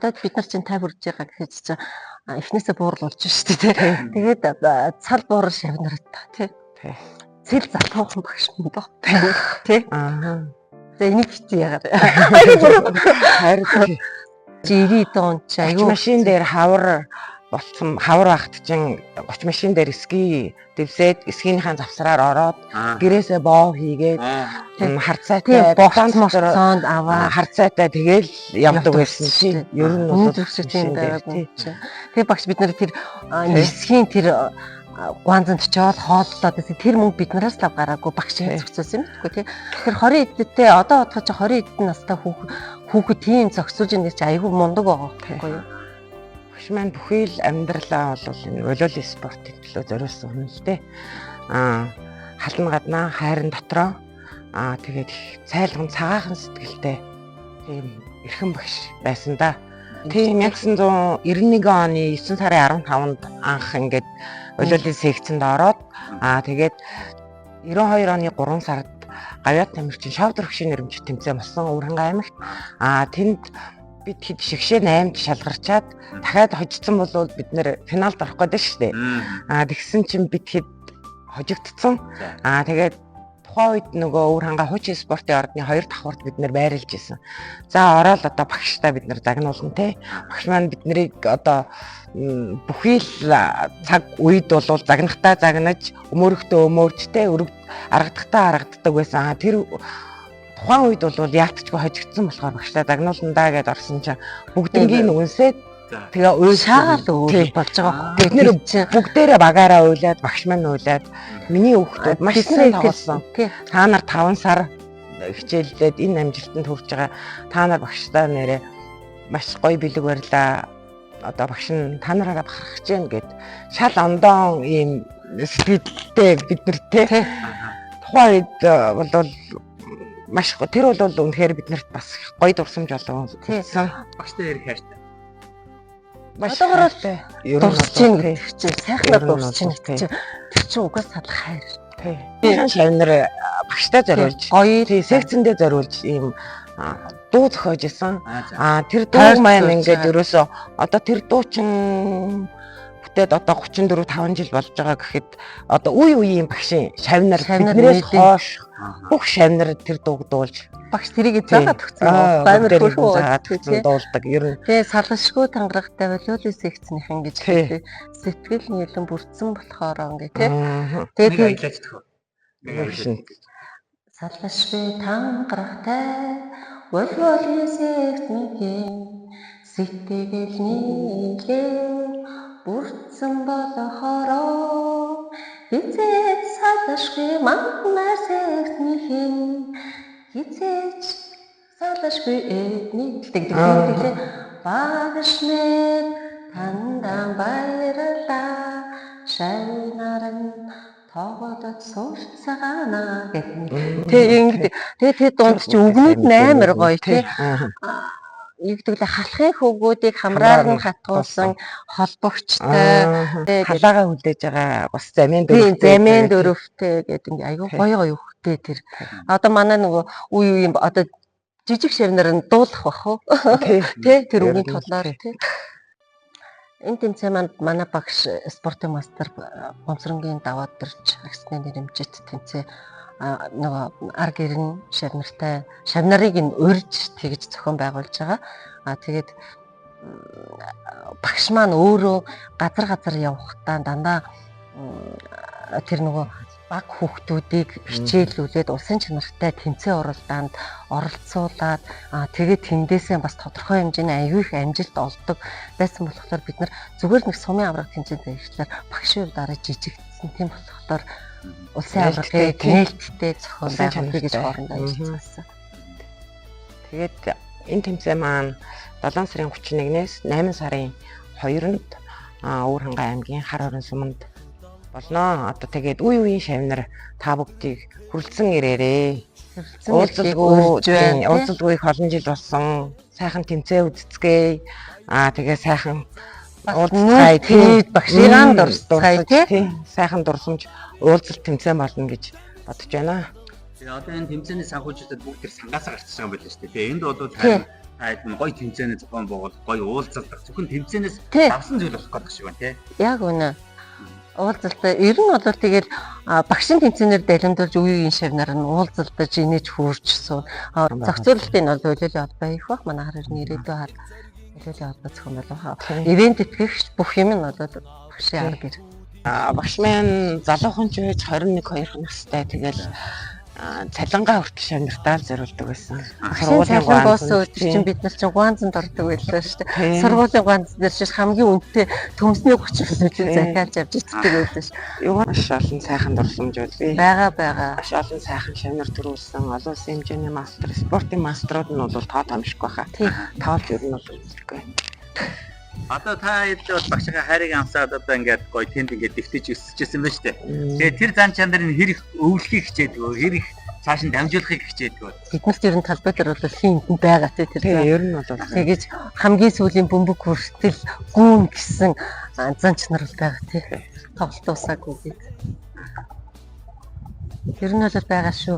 Одоо бид нар чинь 50 хүрж байгаа гэхэд чинь эхнээсээ буурал болж шүү дээ, тий. Тэгээд цал буурал шавнарт тий. Тий. Цэл залхуухан багш мөн доо. Тий. Аа. За, энийг бити яагаад. Харин тий. 90 он чи айгүй айгүй машин дээр хавар болсон, хавар багт чинь 30 машин дээр ски дэвсээд, скинийхээ завсраар ороод, гэрээсээ боо хийгээд, харцаатай богц бетон дотор морцоонд аваа харцаатай тэгэл явдаг байсан шүү чи. дээ. Ер нь Үнэн бол зүгшиг тийм машин дээр, байгаагүй тий. чи. Тэгээ багш бид нар тэр нисхийн тэр гуанзанд очиод хооллоод байсан. Тэр мөнгө биднээс л гараагүй, багш Тий. зохицуулсан юм гэдэггүй тий. Тэр 20 эдтэй одоо бодоход чи 20 эдэн настай хүүхэд тийм зохицуулж ийн гэж чи айгүй мундаг байгаа байхгүй юу? Багш маань бүхий л амьдралаа бол энэ волейбол спортын төлөө зориулсан хүн л дээ. Халан гаднаа, хайран дотроо тэгээд их цайлган цагаахан сэтгэлтэй тийм эрхэм багш байсан да. Тийм, 1991 оны 9 сарын 15-нд анх ингээд волейболын секцэнд ороод, тэгээд 92 оны 3 сард Гавьяат тамирчин Шовдор хөшийн нэрмжит тэмцээн болсон Өвөрхангай аймагт. Тэнд бид хэд шигшээ 8-д шалгарчаад дахиад хожигдсон бол бид нэр финалд орох гэдэг шүү дээ. Тэгсэн чинь бид хэд хожигдсон. Тэгээд тухайн үед нөгөө Өвөрхангай хуучин спортын ордны хоёр давхарт бид нэр байрлаж исэн. За, ороод одоо багштай бид нэр загнуулна те. Багш маань бид нарыг одоо бүхий л цаг үед бол загнахтаа загнаж, өмөөрөхдөө өмөөрч те, өрөг аргадахтаа аргаддаг байсан. Тэр тухайн үед бол яалтчгүй хожигдсон болохоор багштай загнуулна да гэдээ орсон чинь бүгднгийн үнсээд тэгээ уйлсан. Шагаал өөр Тий. болж байгаа Бид байхгүй нэр юу? Чинь бүгдээрээ багаараа уйлаад, багш маань уйлаад, миний хүүхдүүд маш сайн тоглосон. Та нар 5 сар хичээллээд энэ амжилтанд хүрч байгаа. Та нар багшдаа нэрээ маш гоё бэлэг барьлаа. Одоо багш нь та нараараа бахархаж гин гэд шал ондоон ийм сэтгэлтэй бид нартэй. Тухайн үед бол маш тэр бол үнэхээр биднэрт бас гоё дурсамж болов үлдсэн. Багштай ярих хайртай. Маш Одоогор бол хайртай. Ер нь дурсаж гин бол, тий. гэдэг чинь сайхнаар Ер нь дурсаж гин бол, гэдэг чинь тэр чинь угаасаа л хайр. Тий. Шавнар багштай зориулж Гоё тий секцэндээ зориулж ийм дуу зохиож исэн. Тэр дуу Тойрч маань зурж ингээд байгаа. ерөөсөө одоо тэр дуу чин бүтээд одоо 34 5 жил болж байгаа гэхэд одоо үе үеийн багшийн шавнар Шавнар биднээс нээлттэй. хойш бүх шавнар тэр дууг дуулж Багш тэрийг Тий. заагаад өгсөн юм уу? Амар бүгдээр хөөрхөн заагаад тий. өгсөн, дуулдаг. Ер нь Тэгээ салашгүй тангарахтай волейболын секцнийхэн гэж Тий. хэлээ. Сэтгэл нийлэн бүрдсэн болохоор ингээ тий. Аа, Тэгээ Нэг тэр аялаач төхөө. Нэг багш аялаач. нь Салашгүй тангарахтай волейболын секцнийхэн сэтгэл нийлэн бүрдсэн болохоро хизээч салашгүй манай секцнийхэн хизээч салашгүй эдний гэдэг тэглээ. Багш минь, тандан баярлалаа, шавнар нь тоглоод сурцгаана гэдэг. Тэг ингэ. Тэгээ тэр дунд чи үгнүүд нь амар гоё тий. Юу гэдэг лээ, халахын хөвгүүдийг хамраар нь хатгуулсан холбогчтой тий, Халаагаа хүлээж байгаа бас замын тийм дөрөвтэй. замын дөрөвтэй гэдэг ингээ айгүй Тий. гоё гоё хөвгтэй тэр. Одоо манай нөгөө үе үе юм одоо жижиг шавнар нь дуулах бах уу? Тий. Тэ, тэр Ер үгийн нь талаар тий. тий. Энэ тэмцээн маань манай багш спортын мастер Гомсронгийн даваад дэрч агсны нэрэмжит тэмцээн нөгөө ар гэрэн шавнартай шавнарыг нь урьж тэгж зохион байгуулж байгаа. Тэгээд багш маань өөрөө газар газар явахдаа дандаа тэр нөгөө баг хүүхдүүдийг хичээллүүлээд улсын чанартай тэмцээн уралдаанд оролцуулаад, тэгээд тэндээсээ бас тодорхой хэмжээний аюу их амжилт олдог байсан болохоор бид нар зүгээр нэг сумын авраг тэмцээнд ажиллахлаар багшийн хувьд арай жижигдсэн. Тийм болохоор улсын Нээлттэй, аваргыг тийм. нээлттэй зохион Улсын байгуулъя гэж чанартай. хоорондоо ажилласан. Тэгээд энэ тэмцээн маань 7 сарын 31-ээс 8 сарын 2-нд Өвөрхангай аймгийн Хар хорин суманд болно. Одоо тэгээд үе үеийн шавнар та бүгдийг хүрэлцэн ирээрээ. Хүрэлцэн Уулзалгүй урьж байна, тийм, тий. уулзалгүй их олон жил болсон. Сайхан тэмцээн үзцгээе. Тэгээ сайхан Бас уулзцгаая, тийм. нүүр багшигаан дурсцгаая, тий. Тийм, сайхан дурсамж уулзалт тэмцээн болно гэж бодож байна. Тэгээ одоо энэ тэмцээний санхүүжилтэд бүгд тэр сангаасаа гарчсан юм байна шүү дээ. Тэгээ энд бол Тий. харин Та хэд гоё тэмцээний зохион байгуулалт, гоё уулзалт, зөвхөн тэмцээнээс давсан зүйл болох гэдэг шиг байна тий. Яг үнэ. Уулзалт ер нь бол тэгэл багшийн тэмцээнээр далимдуулж үеийн шавнар нь уулзалтаж инээж хөөрч суун. Зохицуулалтын бол волейболын холбоо их бах манай хар ирээдүйн хар волейболын холбоо зохион байгуулах. Ивент тэтгэгч бүх юм нь бол багшийн ар гэр. Багш маань залуухан ч байж 21 2 настай тэгэл цалингаа хүртэл шавнартаа л зориулдаг байсан. Сургуулийн гуанзан өдөр чинь бид нар чинь гуанзанд ордог байлаа шүү дээ. Сургуулийн гуанзан дээр чинь хамгийн үнэтэй төмсний 30 хүнсийг захиалж авч иддэг байлаа шүү. Юу маш олон сайхан дурсамжууд бий. Байгаа. Маш олон сайхан шавнар төрүүлсэн. Олон улсын хэмжээний мастер, спортын мастерууд нь бол тоо томшгүй хаа. Тоолж ер нь бол үзэхгүй. Одоо та хэд бол багшийнхаа хайрыг амсаад одоо ингээд гоё тэнд ингээд дэвтэж өсөжсэн байна шүү дээ. Тэгээ тэр зан чанарын хэр их өвлөхийг хичээдэг вэ? Хэр их цааш нь дамжуулахыг хичээдэг вэ? Биднэрт ер нь талбай дээр бол хийн энд байгаа тий тэр. Ер нь бол тэгэж хамгийн сүүлийн бөмбөг хүртэл гүүн гэсэн зан чанар бол байгаа тий. Тоглолт уусаагүй гээд. Тэр нь бол байгаа шүү.